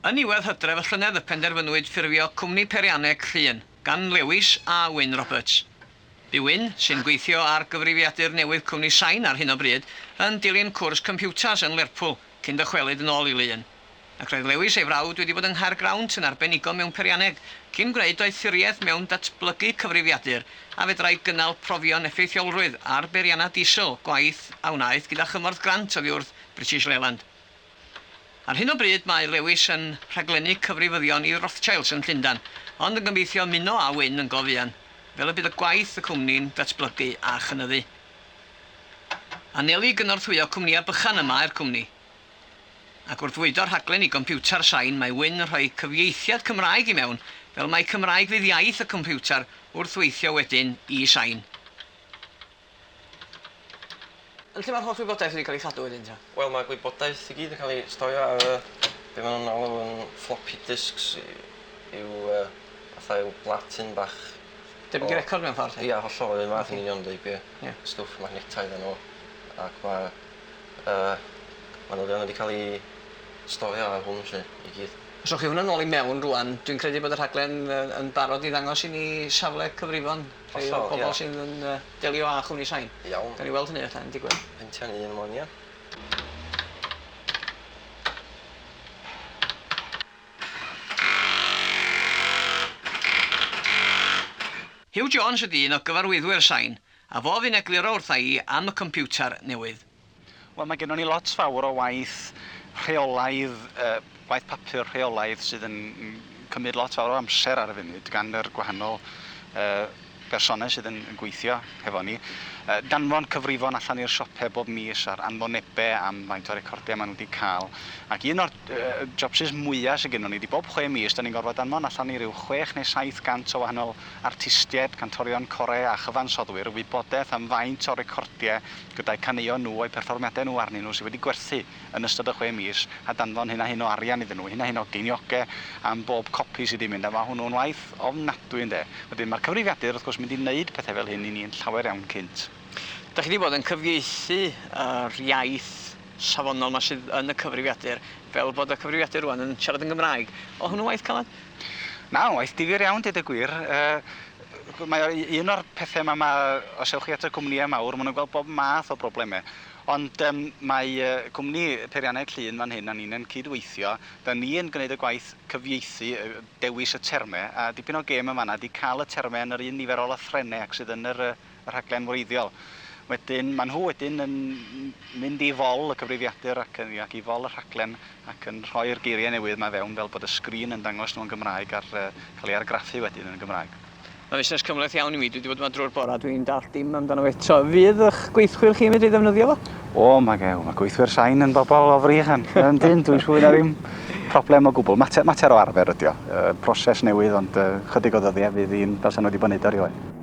Yn niwedd Hydref y llynedd y penderfynwyd ffurfio Cwmni Peirianneg Llŷn gan Lewis a Wyn Roberts. Bu Wyn, sy'n gweithio ar gyfrifiadur newydd cwmni Sain ar hyn o bryd, yn dilyn cwrs cympiwtars yn Lerpwl cyn dychwelyd yn ôl i Lŷn. Ac roedd Lewis, ei frawd, wedi bod yng Nghaergrawnt yn arbenigo mewn peirianneg, cyn gwneud doethuriaeth mewn datblygu cyfrifiadur a fedrai gynnal profion effeithiolrwydd ar beiriannau diesel, gwaith a wnaeth gyda chymorth grant oddi wrth British Leyland. Ar hyn o bryd mae Lewis yn rhaglennu cyfrifyddion i Rothschilds yn Llundain, ond yn gobeithio ymuno â Wyn yn go fuan, fel y bydd y gwaith y cwmni'n datblygu a chynyddu. Anelu i gynorthwyo cwmnïau bychan y mae'r cwmni. Ac wrth fwydo'r rhaglen i gompiwtar sain mae Wyn yn rhoi cyfieithiad Cymraeg i mewn, fel mai Cymraeg fydd iaith y compiwtar wrth weithio wedyn i sain. Yn lle mae'r holl wybodaeth wedi cael ei chadw wedyn ta? Wel mae gwybodaeth i gyd yn cael ei storio ar y, be maen nhw'n alw yn floppy disks yw yy fatha yw blatyn bach. Debyg i record mewn ffordd? Ia hollol yr un fath yn union deud gwir. Ia. Stwff magnetaidd yn nhw ac ma' yy manylion wedi cael eu storio ar hwn 'lly i gyd. Os ewch chi hwnna nôl i mewn rŵan, dwi'n credu bod y rhaglen yn barod i ddangos i ni safle cyfrifon rhai o'r bobl sydd yn delio â chwmni sain. Iawn. Gawn ni weld hynny allan yn digwydd. Pwyntiau'n un ymlaen, ia. Huw Jones ydy un o gyfarwyddwyr Sain, a fo fu'n egluro wrtha i am y compiwtar newydd. Wel mae gennon ni lot fawr o waith rheolaidd yy gwaith papur rheolaidd sydd yn cymryd lot fawr o amser ar y funud gan yr gwahanol yy bersonau sydd yn yn gweithio hefo ni. Yy danfon cyfrifon allan i'r siope bob mis a'r anfonebe am faint o recordiau ma' nhw 'di ca'l. Ac un o'r yy jobsys mwya sy gennon ni 'di bob chwe mis 'dan ni'n gorfod danfon allan i ryw chwech neu 700 o wahanol artistied, cantorion core a chyfansoddwyr wybodeth am faint o recordie gyda'u caneuon nhw a'u perfformiadau nhw arnyn nhw sydd wedi gwerthu yn ystod y chwe mis a danfon hyn a hyn o arian iddyn nhw, hyn a hyn o geinioge am bob copi sydd 'di mynd a ma' hwnnw'n waith ofnadwy ynde. Wedyn ma'r cyfrifiadur wrth gwrs mynd i wneud pethe fel hyn i ni yn llawer iawn cynt. Dach chi 'di bod yn cyfieithu yr iaith safonol 'ma sydd yn y cyfrifiadur fel bod y cyfrifiadur rŵan yn siarad yn Gymraeg. O'dd hwnnw'n waith calad? Na, yn waith difyr iawn deud y gwir. Yy mae o un o'r pethe 'ma ma' os ewch chi at y cwmnïau mawr ma' nhw'n gweld bob math o brobleme. Ond yym mae yy cwmni Peirianneg Llŷn fan hyn a ni'n yn cyd-weithio, 'dan ni yn gwneud y gwaith cyfieithu, yy dewis y terme, a dipyn o gêm yn fan'na 'di ca'l y terme yn yr un nifer o lythrenne ag sydd yn yr yy y rhaglen wreiddiol. Wedyn, maen nhw wedyn yn mynd i fol y cyfrifiadur ac yn, ac i fol y rhaglen ac yn rhoi'r geiriau newydd 'ma fewn fel bod y sgrin yn dangos nhw yn Gymraeg ar cael ei argraffu wedyn yn y Gymraeg. Mae'n fusnes cymhleth iawn i mi, dwi 'di bod yma drwy'r bore a dwi'n dallt dim amdano fo eto. Fydd ych gweithwyr chi'n medru ddefnyddio fo? O, mae gew, mae gweithwyr sain yn bobl o fri chan. Yndyn, dwi'n siŵr na ddim problem o gwbl. Mater, mater o arfer ydi o. Proses newydd ond chydig o ddyddiau fydd hi'n fel 'sa nhw wedi bod yn neud o erioed.